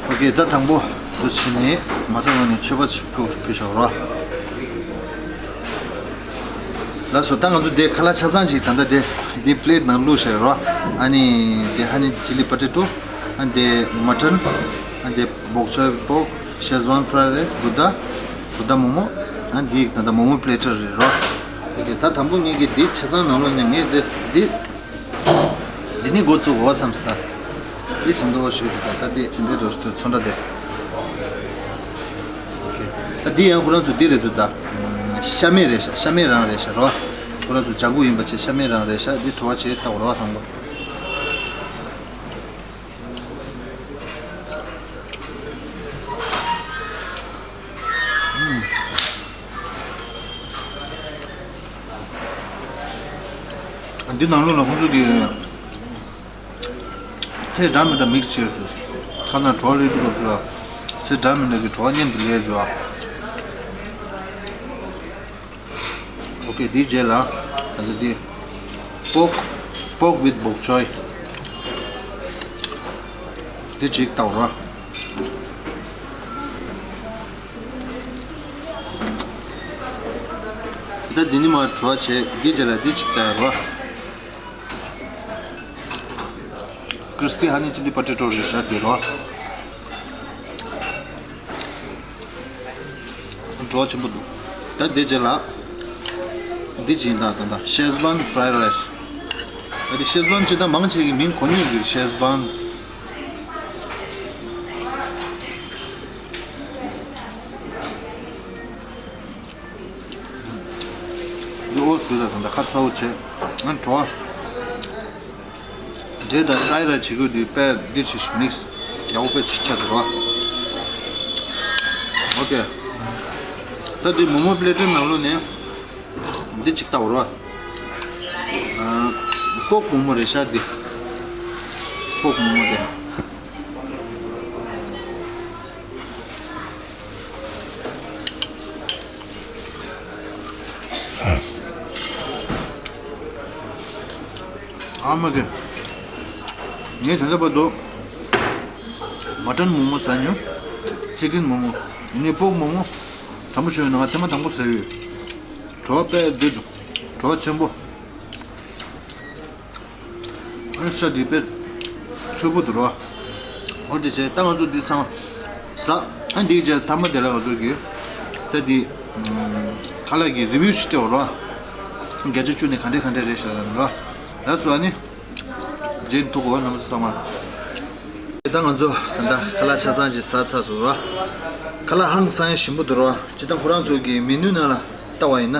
ཨོ་ཁེ། ད་དང་པོ་འདུ་བྱས་ནས་མ་ཚང་བ་ནས་མཆོད་པ་ཕུལ་ཕུལ་བཞག་རོ། ལགས་སོ། ད་ང་ཚོ་དེ་ཁ་ལག་ཆ་ཚང་ཞིག་ད་ལྟ་དེ་འདི་པི་ལེ་ཊི་ནང་བླུགས་བཞག་ཡོད་རོ། ཨ་ནི་དེ་ཧ་ནི་ཅི་ལི་པོ་ཏེ་ཏོ། ཨ་དེ་མ་ཊན། ཨ་དེ་བོག་ཅོའི་པོག་ཤེ་ཛ་ཝན་ཕ་རའེ་རའེ་སི། བུདྡྷ། བུདྡྷ་མོ་མོ། ཨ་འདི་ད་ལྟ་མོ་མོ་པི་ལེ་ཊར་རེད་རོ། ཨོ་ཁེ། ད་དང་པོ་ངེད་ཀྱིས་འདི་ཆ་ཚང་ནང་ལོགས་ནས་ངས་འདི་འདི། འདི་ནི་འགོ་བཙུགས་འོ་བསམ་སྟ། འདི་ཞིམ་མདོག་ཞུ་གི་ད། ད་འདི་འདི་འདྲས་འགྲོ་ཞུ་དུས་ཚོན་ཁྲ་དེ། ཨོ་ཁེ། ཨ་འདི་ཡང་ཁོ་རང་ཚོ་འདི་རེད་འདུག་ད། ཤ་མེད་རེད་ཤག་ཤ་མེད་རང་རེད་ཤག་རོ། ཁོ་རང་ཚོ་ལྗང་གུ་ཡིན་པ་བྱས་ཤ་མེད་རང་རེད་ཤག་འདི་བྲོ་བ་བྱས་ལྟ་བ་རོ་དང་པོ། འདི་ནང་ལོགས་ལ་ཁོང་ཚོ་གི་ཚལ་འདྲ་མི་འདྲ་མིག་སི་བྱས་སོང་། ཁ་ནང་བྲོ་བ་སླེབས་དུས་སྐབས་སུ་ལ་ཚལ་འདྲ་མི་འདྲ་གི་བྲོ་བ་མཉམ་དུ་སླེབས་བྱུང་། ཨོ་ཁེ། འདིའི་རྗེས་ལ་ད་ལྟ་འདི་པོག་པོག་ཝིད་བོག་ཅོའི་འདི་གཅིག་བཏགས་རོགས། ད་འདི་ནི་མ་བྲོ་བ་བྱས། འདི་རྗེས་ལ་འདི་གཅིག་བལྟ་ཡ་རོ། Crispy honey chilli potato རེད་ཤག་འདི་རོ། བྲོ་བ་ཆེན་པོ་འདུག་ད་འདི་རྗེས་ལ་འདི་ཅིག་ཡིན། ད་ད་ད་Szechuan fried rice། ད་འདི་Szechuan ཅིག་ད་མང་ཆེ་གི་མིང་གོ་མྱོང་གི་Szechuan། འདི་ཨོ་སི་འདུག་ད་ད་ད་ཁ་ཚ་བོ་བྱས། ཨ་བྲོ་བ། འབྲས་དང་fried rice བྱེད་དགོས་དུས་དཔེ་འདི་ཆེ་ཤོས་mix ཡག་པོ་དཔེ་ཆེ་ཆགས་འདུག་རོ། ཨོ་ཀེ། ད་འདི་མོག་མོག་པི་ལེ་ཊི་ནང་ལོགས་ནས་འདི་གཅིག་བལྟ་བ་རོ། ཨ་པོག་མོག་མོག་རེད་ཤག་འདི། པོག་མོག་མོག་དེ། ཨ་མ་གི། ངས་ད་ལྟ་བར་དུ་མ་ཊན་མོག་མོག་ཟ་མྱོང་། ཅི་ཀེན་མོག་མོག་ངས་པོག་མོག་མོག་དྲང་པོ་ཞུ་ཡོད་ན་ང་ཐེངས་མ་དང་པོ་ཟ་ཡོད། བྲོ་བ་དཔེ་འདི་འདུག་བྲོ་བ་ཆེན་པོ། ཨ་ཤ་འདི་དཔེ་ཚོས་པོ་འདུག་རོ། འོ་དེ་བྱས་ད་ང་ཚོ་འདི་ཚང་ཟ། ཨ་འདི་རྗེས་མཐའ་མ་དེ་ལ་ང་ཚོ་གི་ད་འདི་ཁ་ལག་གི་རི་བིའུ་ཞིག་སྤྲད་འོ་རོ། བརྒྱ་ཆ་བཅུ་ནས་ག་འདྲས་ག་འདྲས་རེད་ཤག་ལབ་རོ། ལགས་སོ། ཨ་ནི་རྗེས་ཐུག་གོ་རྣམ་པ་ཚོ་ཚང་མ། ད་ང་ཚོ་ད་ལྟ་ཁ་ལག་ཆ་ཚང་ཅིག་ཟ་ཚར་སོང་རོ། ཁ་ལག་ཧང་སང་ཞིམ་པོ་འདུག་རོ། སྤྱིར་བཏང་ཁོ་རང་ཚོ་གི་མེ་ནུ་ནང་ལ་ལྟ་བ་ཡིན་ན།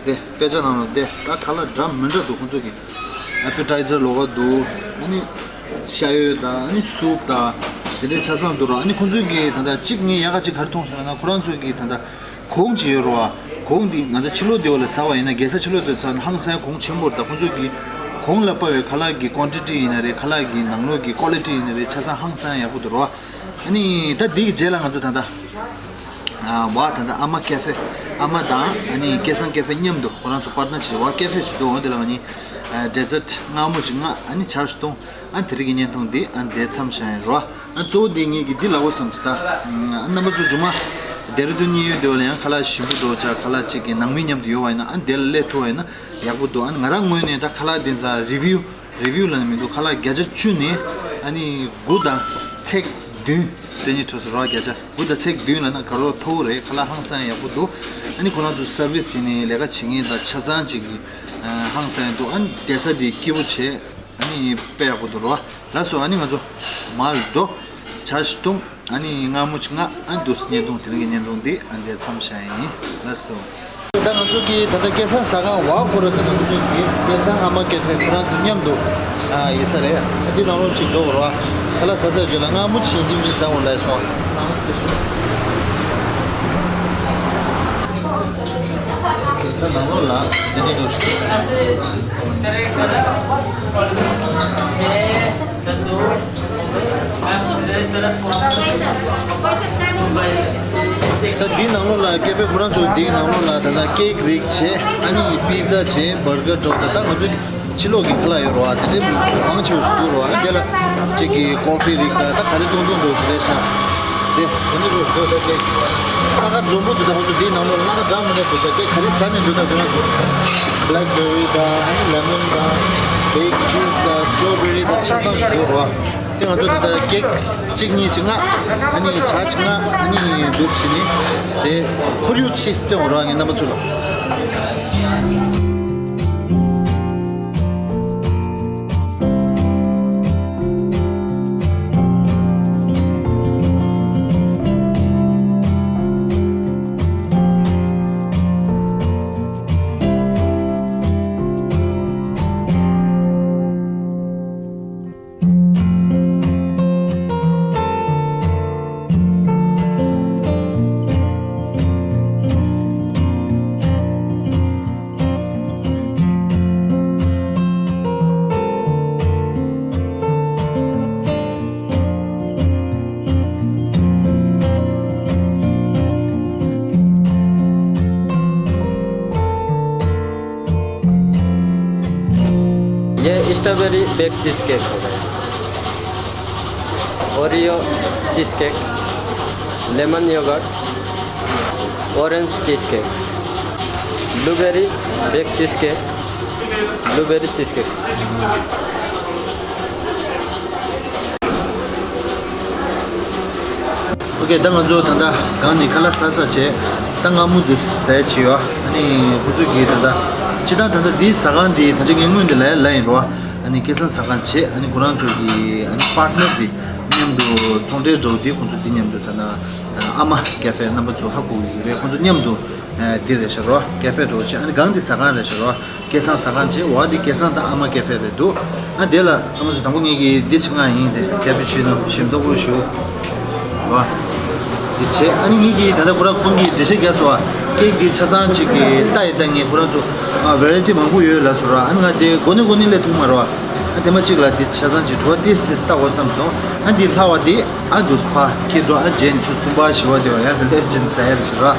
དེ་དཔེ་ཆ་ནང་ལ་དེ་ད་ཁ་ལག་འདྲ་མི་འདྲ་འདུག་ཁོང་ཚོ་གི་ཨེ་པེ་ཊའི་ཛར་ལོགས་ཀ་འདུག་ཨ་ནི་ཤ་ཡོད་ད། ཨ་ནི་སུབ་ད། དེ་འདྲའི་ཆ་ཚང་འདུག་རོ། ཨ་ནི་ཁོང་ཚོ་གི་ད་ལྟ་གཅིག་ངས་ཡག་ག་གཅིག་ག་རེ་མཐོང་སོང་ན་ཁོ་རང་ཚོ་གི་ད་ལྟ་གོང་ཅིག་ཡོད་རོ། གོང་འདི་ང་ཚོ་ཕྱི་ལོགས་སྡེ་བ་ལ་ཟ་བ་ཡིན་ན། རྒྱལ་ས་ཕྱི་ལོགས་སྡེ་བ་ཚ་ན་ཧང་སང་གོང་ཆེན་པོ་རེད། ད་ཁོང་ཚོ་གི་གོང་ལ་དཔག་པའི་ཁ་ལག་གི་ཀོན་ཊི་ཊི་ཡིན་ན་རེད། ཁ་ལག་གི་ནང་ལོགས་ཀྱི་ཀོ་ལི་ཊི་ཡིན་ན་རེད། ཆ་ཚང་ཧང་སང་ཡག་པོ་འདུག་རོ། ཨ་ནི་ད་འདི་གི་རྗེས་ལ་ང་ཚོ་ད་ལྟ་ཨ་བ་ད་ལྟ་ཨ་མ་ཀེ་ཧྥེ། ཨ་མ་དང་ཨ་ནི་སྐལ་བཟང་ཀེ་ཧྥེ་མཉམ་དུ་ཁོ་རང་ཚོ་པར་ཊི་ནར་བྱས་བ་ཀེ་ཧྥེ་ཞིག་འདུག་འོ་དེ་ལ་ང་གཉིས་ཨ་ཌེ་ཛར་ཊི་མངར་མོ་ཞིག་མངགས། ཨ་ནི་ཇ་ཞིག་བཏུང་། ཨ་དེ་རིང་གི་བརྙན་ཐུང་འདི་ཨ་འདིར་མཚམས་བཞག་ཡིན་རོ། ཨ་གཙོ་བོ་དེ་ངེད་ཀྱི་འདི་ལབ་དགོས་བསམ་སོང་ད། ཨ་རྣམ་པ་ཚོ་མཇུག་མ་ལྡེ་ར་ལྡུན་གནས་ཡུལ་དེ་བ་ལ་ཡང་ཁ་ལག་ཞིམ་པོ་འགྲོ་ཆ། ཁ་ལག་གཅིག་གི་ནང་མི་མཉམ་དུ་ཡོད་པ་ཡིན་ན་ཨ་འདི་ལ་སླེབས་ཐུབ་པ་ཡིན་ན་ཡག་པོ་འདུག་ཨ་ང་རང་ངོས་ནས་ད་ཁ་ལག་འདི་ཚ་རི་བིའུ་རི་བིའུ་ལབ་ནས་མི་འདུག་ཁ་ལག་བརྒྱ་ཆ་བཅུ་ནས་ཨ་ནི་དགུ་དང་ཚེག་བདུན་སྤྲད་སྙིང་བྲོ་སོང་རོ། བརྒྱ་ཆ་དགུ་དང་ཚེག་བདུན་ལབ་ན་དགའ་རབ་མཐོ་བོ་རེད། ཁ་ལག་ཧང་སང་ཡག་པོ་འདུག་ཨ་ནི་ཁོ་རང་ཚོ་སར་བི་སི་ཡིན་ནའི་ལས་ཀ་བྱེད་མཁན་དང་ཆ་ཚང་གཅིག་གི་ཧང་སང་ཡག་འདུག་ཨ་ནི་བསྡད་ས་དེ་སྐྱིད་པོ་བྱས། ཨ་ནི་དཔེ་ཡག་པོ་འདུག་རོ། ལགས་སོ། ཨ་ནི་ང་ཚོ་མར་འགྲོ། ཇ་ཞིག་བཏུང་། ཨ་ནི་མངར་མོ་ཞིག་མངགས། ཨ་ནི་འདུག་སེ་བརྙན་ཐུང་དེ་རིང་གི་བརྙན་ཐུང་འདི་ཨ་འདིར་མཚམས་བཞག་ཡིན། ལགས་སོ། ད་ང་ཚོ་གི་ད་ལྟ་སྐལ་བཟང་ཟ་ཁང་བ་ཁོ་ར་དེ་ནང་ཚོ་གི་སྐལ་བཟང་ཨ་མ་སྐལ་བཟང་ཁོ་རང་ཚོ་མཉམ་དུ་ཨ་ཡིན་ས་རེད། ཨ་འདི་ནང་ལོགས་ཅིག་འགྲོ་དགོས་རོ། ཁ་ལག་ཟ་ཚར་རྗེས་ལ་མངར་མོ་ཞིག་ཅིག་ཅིག་ཟ་དགོས་ལབ་སོང་། ད་ནང་ལོགས་ལ་འདི་འདྲ་འདུག་སེ། ད་འདི་ནང་ལོགས་ལ་སྐལ་བཟང་ཁོ་རང་ཚོ་འདིའི་ནང་ལོགས་ལ་ད་ལྟ་ཀེག་རིགས་བྱས། ཨ་ནི་པི་ཛ་བྱས། བར་གར་འདྲ་བོ་དང་། ད་ང་ཚོ་ཕྱི་ལོགས་ཀྱི་ཁ་ལག་ཡོད་རེད་བ། དེ་འདྲའི་མང་ཆེ་བ་ཞིག་འདུག་རེད་བ། ཨ་ནི་དེ་ལ་གཅིག་གི་ཀོ་ཧྥི་རིགས་དང་། ད་ག་རེ་བཏུང་བཏུང་འདྲ་བོ་ཞིག་རེད་ཤག་དེ་དེ་འདྲ་འདྲ་བོ་ཞིག་འདུག་ད་དེ་སྣ་ཁ་འཛོམས་པོ་འདུག་ད་ང་ཚོ་འདིའི་ནང་ལོགས་ལ་སྣ་ཁ་འདྲ་མི་འདྲ་འདུག་ད་དེ་ག་རེ་ཟ་ནས་འདུག་ད་ཁོ་རང་ཚོ་བྷེ་ལེག་བེ་རི་དང་། ཨ་ནི་ལེ་མོན་དང་། བེག་ཇུས་དང་། སི་ཊོ་བེ་རི་དང་། ཆ་ཚང་ཞིག་འདུག་རེད་བ། དེ་ང་ཚོ་ད་ལྟ་ཀེག་གཅིག་གཉིས་ཅིག་མངགས། ཨ་ནི་ཇ་ཅིག་མངགས། ཨ་ནི་འདུག་སེ་བྱས་ནས་དེ་ཁོར་ཡུག་ཅིག་སྟོན་དགོས་རེད་བ། ངས་རྣམ་པ་ཚོ་ལ། ये strawberry bake चीज़ cake हो गया, Oreo cheese cake, lemon yoghurt, orange cheese cake. Blueberry baked cheesecake. Blueberry cheesecake. ཨོ་ཀེ། ད་ང་ཚོ་ད་ལྟ་གང་ནས་ཁ་ལག་ཟ་ཟ་བྱས། ད་སྔ་མོ་འདུག་ཟས་བྱས་ཡོད། ཨ་ནི་ཁོ་ཚོ་གིས་ད་ལྟ་སྤྱིར་བཏང་ད་ལྟ་འདི་ཟ་ཁང་འདི་ད་ཆ་ངའི་སྔོན་དེ་ལ་ལ་ཡིན་རོ། ཨ་ནི་སྐལ་བཟང་ཟ་ཁང་བྱས། ཨ་ནི་ཁོ་རང་ཚོ་གི་ཨ་ནི་པར་ཊི་ནར་འདི་མཉམ་དུ་ཚོང་འབྲེལ་འགྲོ་འདི་ཁོ་ཚོ་འདི་མཉམ་དུ་ད་ལྟ་ཨ་མ་ཀེ་ཧྥེ་རྣམ་པ་ཚོ་ཧ་གོ་གི་ཡོད་རེད། ཁོ་ཚོ་མཉམ་དུ་འདི་རེད་ཤག་རོ། ཀེ་ཧྥེ་འགྲོ་བྱས། ཨ་ནི་གང་འདི་ཟ་ཁང་རེད་ཤག་རོ། སྐལ་བཟང་ཟ་ཁང་བྱས། འོ་འདི་སྐལ་བཟང་དང་ཨ་མ་ཀེ་ཧྥེ་རེད་འདུག་ཨ་དེ་ལ་ཨ་མ་ཚོ་དང་པོ་ངེད་ཀྱིས་འདི་ཆ་ང་ཡིན་ཏེ་ཀེ་པི་ཆི་ནོ་ཞིམ་མདོག་པོ་ཞུ་བ། འདི་བྱས། ཨ་ནི་ངེད་ཀྱིས་ད་ལྟ་ཁོ་རང་ཁོང་གིས་འགྲེལ་བཤད་རྒྱག་སོང་བ། ཀེག་འདི་ཆ་ཚང་གཅིག་གི་ལྟ་ཡི་ལྟ་ངས་ཁོ་རང་ཚོ་ཨ་ཝེ་རའི་ཊི་མང་པོ་ཡོད་ལབ་སོང་ར། ཨ་ནི་ང་དེ་གོ་ནི་གོ་ནི་ལས་ཐུག་མ་རེད་བ། ཨ་དེ་མ་གཅིག་ལ་འདི་ཆ་ཚང་གཅིག་བྲོ་བ་ཏིས་ཏིས་ལྟ་དགོས་བསམ་སོང་། ཨ་འདི་ལྷ་བ་འདི་ཨ་འདུག་ཕ་ཁྱེད་འགྲོ། ཨ་རྗེས་ནས་ཆུ་གསུམ་པ་བཞི་བ་དེ་བ་ཡར་ལས་སྦྱིན་ཟ་ཡ་རེད་ཤག་ར།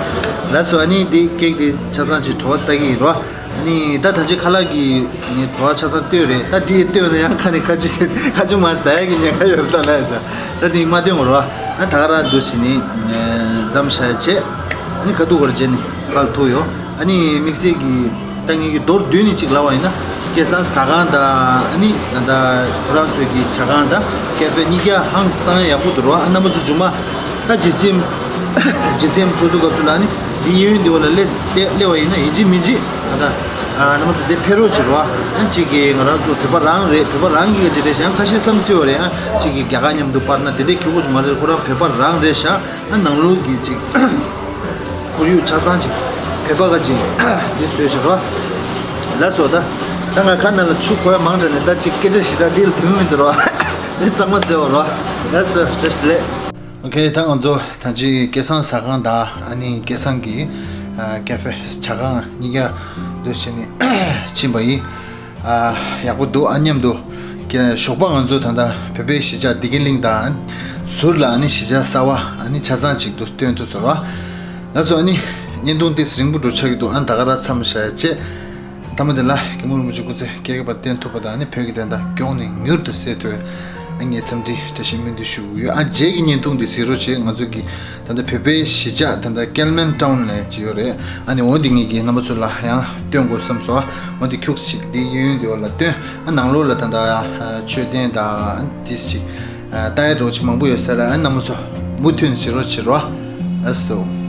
ལགས་སོ། ཨ་ནི་འདི་ཀེག་འདི་ཆ་ཚང་གཅིག་བྲོ་བ་ལྟ་གི་ཡིན་ར། ཨ་ནི་ད་ད་ཅི་ཁ་ལག་གི་ངས་བྲོ་བ་ཆ་ཚང་བཏོན་རེད། ད་འདི་བཏོན་ན་ཡང་ཁ་ནས་ཁ་ཆུ་ཁ་ཆུ་མ་ཟ་ཡ་གི་ཉེན་ཁ་ཡོད་རེད་ད་ལབ་ཡ་ཆ། ད་འདི་མ་བཏོན་གོ་ར། ཨ་ད་ག་རང་འདུག་བྱས་ནས་མཚམས་བཞག་ཡ་བྱས། ཨ་ནི་ཁ་ཐུག་གོ་ར་བྱས་ནས་ཁ་ལ་ཐུག་ཡོང་། ཨ་ནི་དམིགས་བསལ་གྱི་ད་ངེད་ཀྱི་མདོར་བསྡུས་ནས་ཅིག་ལབ་པ་ཡིན་ན། སྐལ་བཟང་ཟ་ཁང་དང་ཨ་ནི་ད་ལྟ་ཁོ་རང་ཚོའི་གི་ཇ་ཁང་དང་ཀེ་ཧྥེ་གཉིས་ཀ་ཧང་སང་ཡག་པོ་འདུག་ར། ཨ་རྣམ་པ་ཚོ་རྗེས་མ་ད་ཇི་སི་ཨེམ་ཇི་སི་ཨེམ་ཚོགས་འདུ་སྐབས་སུ་ལ་ཨ་ནི་འདི་གཡས་གཡོན་འདི་བ་ལ་སླེབས་སླེབས་སླེབས་པ་ཡིན་ན་ཡིན་གཅིག་མིན་གཅིག་ད་ལྟ་ཨ་རྣམ་པ་ཚོ་དེ་ཕེབས་རོགས་བྱེད་རོགས། ཨ་གཅིག་གིས་ང་རང་ཚོ་བོད་པ་རང་རེད། བོད་པ་རང་གི་ག་ཅིག་རེད་ཤག་ཁ་ཤས་བསམ་སྲིད་པ་རེད། ཨ་གཅིག་གིས་རྒྱ་གར་མཉམ་དུ་པར་ན་དེ་འདྲའི་ཁྱོ་ག་ཅིག་མ་རེད། ཁོ་རང་བོད་པ་རང་རེད་ཤག་ཨ་ནང་ལོགས་ཀྱི་ཅིག་ཁོར་ཡུག་ཆ་ཚང་ཅིག་བོད་པ་ག་ཅིག་འདི་བཟོས་བཞག་རོགས། ལགས་སོ། ད་ད་ང་ཁ་ནང་ལ་ཆུ་འཁོར་ཡ་མང་དྲགས་ནས་ད་ཅིག་སྐད་ཆ་ཞེ་དྲག་འདི་ལ་དོན་མི་འདུག་རོགས། འདི་གཙང་མ་བཟོས་པ་རོགས། ལགས་སོ། བཀྲ་ཤིས་བདེ་ལེགས། ཨོ་ཁེ། ད་ང་ཚོ་ད་ཅི་སྐལ་བཟང་ཟ་ཁང་དང་ཨ་ནི་སྐལ་བཟང་གི་ཨ་ཀེ་ཧྥེ་ཇ་ཁང་གཉིས་ཀ་འདུ་བྱས་ནས་ཕྱིན་པ་ཡིན། ཨ་ཡག་པོ་འདུག་ཨ་མཉམ་དུ་ཀེ་ཞོགས་པ་ང་ཚོ་ད་ལྟ་བོད་པའི་གཞིས་ཆགས་བདེ་སྐྱིད་གླིང་དང་ཟུར་ལ་ཨ་ནི་གཞིས་ཆགས་གསར་པ་ཨ་ནི་ཆ་ཚང་ཅིག་ཏུ་སྟོན་ཐུབ་ཟེར་བ། ལགས་སོ། ཨ་ནི་བརྙན་ཐུང་ཏོག་ཙམ་རིང་པོ་འགྲོ་ཆགས་ཀྱི་འདུག་ཨ་ད་ག་རང་མཚམས་བཞག་ཡ་བྱས། མཐའ་མ་དེ་ལ་སྐྱབས་མགོན་རིན་པོ་ཆེ་སྐུ་ཚེ་རྒྱས་པར་བརྟན་ཐུབ་པ་དང་ཨ་ནི་བོད་ཀྱི་བདེན་མཐའ་མགྱོགས་ནས་མྱུར་དུ་གསལ་ཐུབ། ཨ་ངས་འཚམས་འདྲི་བཀྲ་ཤིས་སྨོན་འདུན་ཞུ་གི་ཡོད། ཨ་རྗེས་ཀྱི་བརྙན་ཐུང་འདི་གཟིགས་རོགས་བྱེད། ང་ཚོ་གི་ད་ལྟ་བོད་པའི་གཞིས་ཆགས་ད་ལྟ་ཀལ་མན་ཊའུན་ལབ་ཅིག་ཡོད་རེད། ཨ་ནི་འོ་འདི་ངེད་ཀྱིས་རྣམ་པ་ཚོ་ལ་ཡང་སྟོན་དགོས་བསམ་སོང་། འོ་འདི་ཁྱུག་ཅིག་འདི་གཡས་གཡོན་འདི་བ་ལ་སྟོན། ཨ་ནང་ལོགས་ལ་ད་ལྟ་མཆོད་རྟེན་དང་ཨ་ཏིས་ཅིག་ལྟ་ཡ་རོགས་ཅིག་མང་པོ་ཡོད་ས་རེད། ཨ་རྣམ་པ་ཚོ་མུ་མཐུད་གཟིགས་རོགས་བྱེད་རོགས། ལགས་སོ།